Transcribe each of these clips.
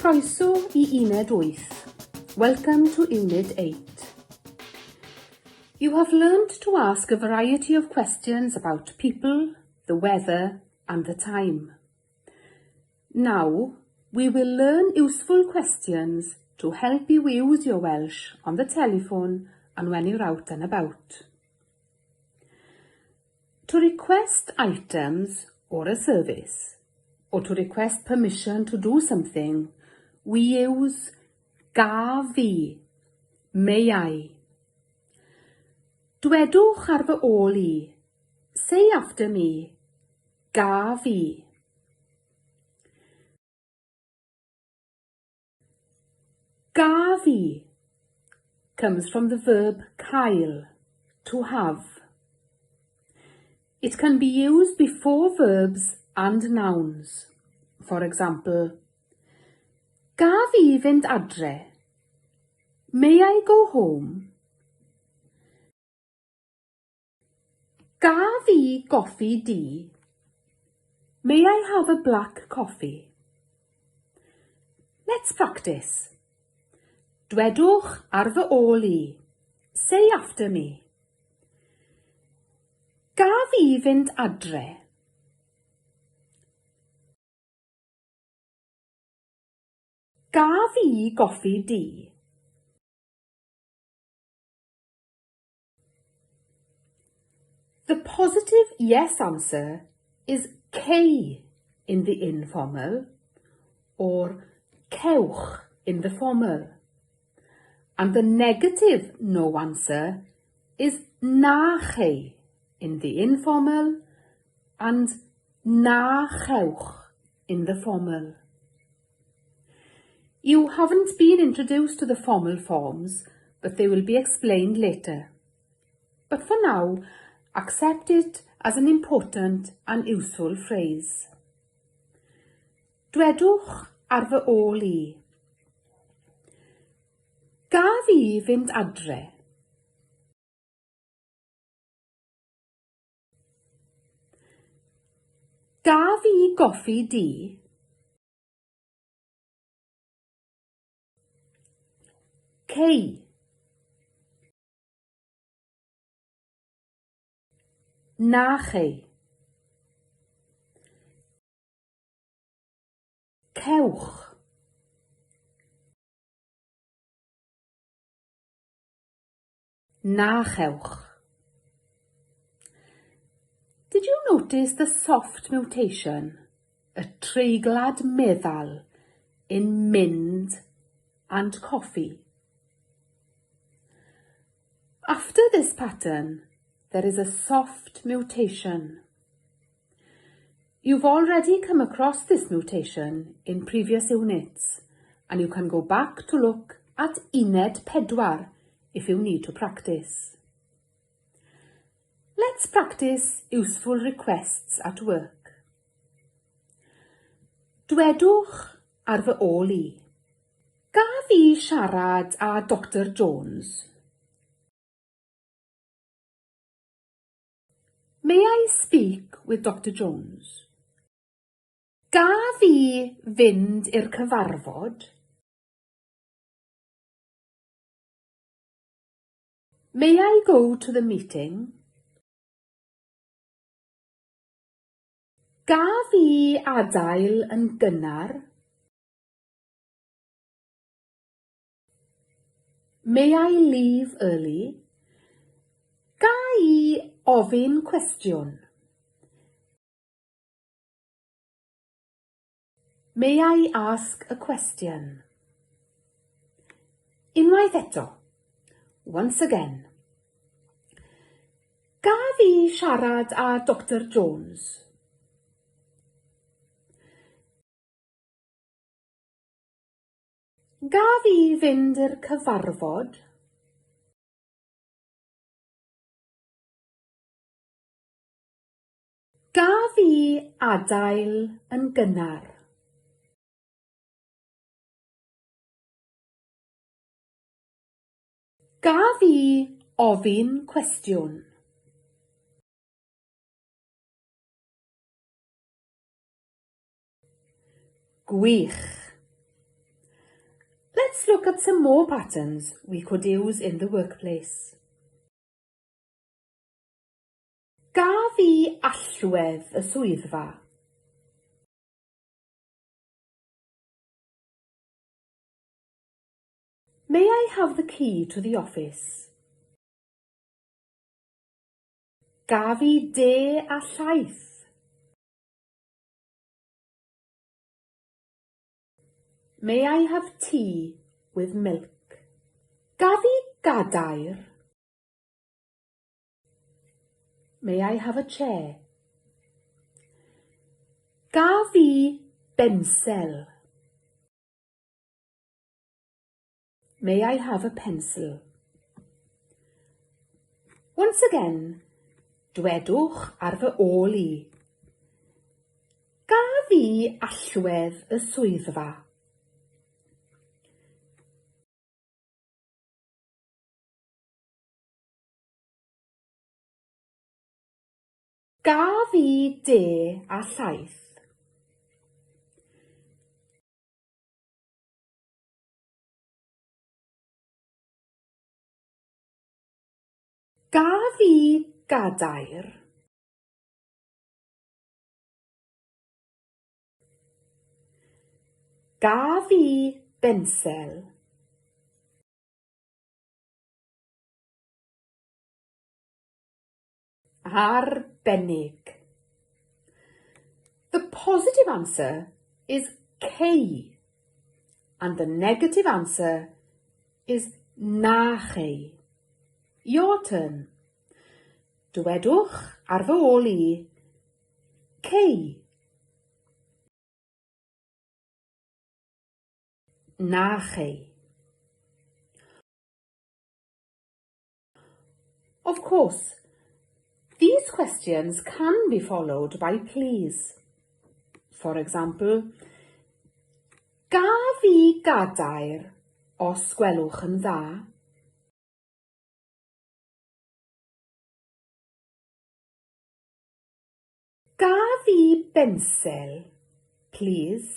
Croeso i Uned 8. Welcome to Unit 8. You have learned to ask a variety of questions about people, the weather and the time. Now, we will learn useful questions to help you use your Welsh on the telephone and when you're out and about. To request items or a service, or to request permission to do something, we use ga fi, may I. Dwedwch ar fy ôl i, say after me, ga fi. Ga fi comes from the verb cael, to have. It can be used before verbs and nouns. For example, Ga fi fynd adre? May I go home? Ga fi goffi du? May I have a black coffee? Let's practice. Dwedwch ar fy ôl i. Say after me. Ga fi fynd adre? Ga fi goffi du? The positive yes answer is cei in the informal or cewch in the formal. And the negative no answer is na chei in the informal and na chewch in the formal. You haven't been introduced to the formal forms, but they will be explained later. But for now, accept it as an important and useful phrase. Dwedwch ar fy ôl i. Ga fi fynd adre? Ga fi goffi du? Cei. Na chei. Cewch. Na chewch. Did you notice the soft mutation, y treiglad meddal, in mynd and coffee? After this pattern, there is a soft mutation. You've already come across this mutation in previous units, and you can go back to look at Uned 4 if you need to practice. Let's practice useful requests at work. Dwedwch ar fy ôl i. Ga fi siarad â Doctor Jones? May I speak with Doctor Jones? Ga fi fynd i'r cyfarfod? May I go to the meeting? Ga fi adael yn gynnar? May I leave early? Ga i ofyn cwestiwn? May I ask a question? Unwaith eto. Once again. Ga fi siarad â Doctor Jones? Ga fi fynd i'r cyfarfod? Ga fi adael yn gynnar? Ga fi ofyn cwestiwn? Gwych! Let's look at some more patterns we could use in the workplace. Gaf i allwedd y swyddfa? May I have the key to the office? Gaf i de a llaeth? May I have tea with milk? Gaf i gadair? May I have a chair? Gaf i bensel? May I have a pencil? Once again, dwedwch ar fy ôl i. Gaf i allwedd y swyddfa? Gaf i de a llaeth? Gaf i gadair? Gaf i bensel? Arbennig. The positive answer is cei and the negative answer is na chei. Your turn. Dywedwch ar fy ôl i, cei. Na chei. Of course, these questions can be followed by please. For example, Gaf i gadair, os gwelwch yn dda? Gaf i bensel, plîs?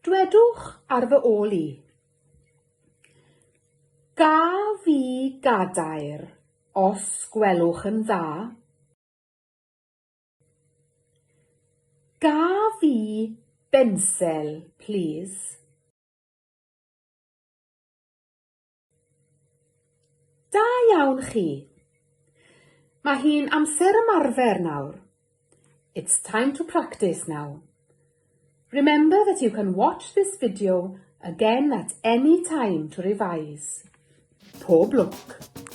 Dwedwch ar fy ôl i. Gaf i gadair, os gwelwch yn dda? Gaf i bensel, plîs? Da iawn chi! Mae hi'n amser ymarfer nawr. It's time to practice now. Remember that you can watch this video again at any time to revise. Pob lwc!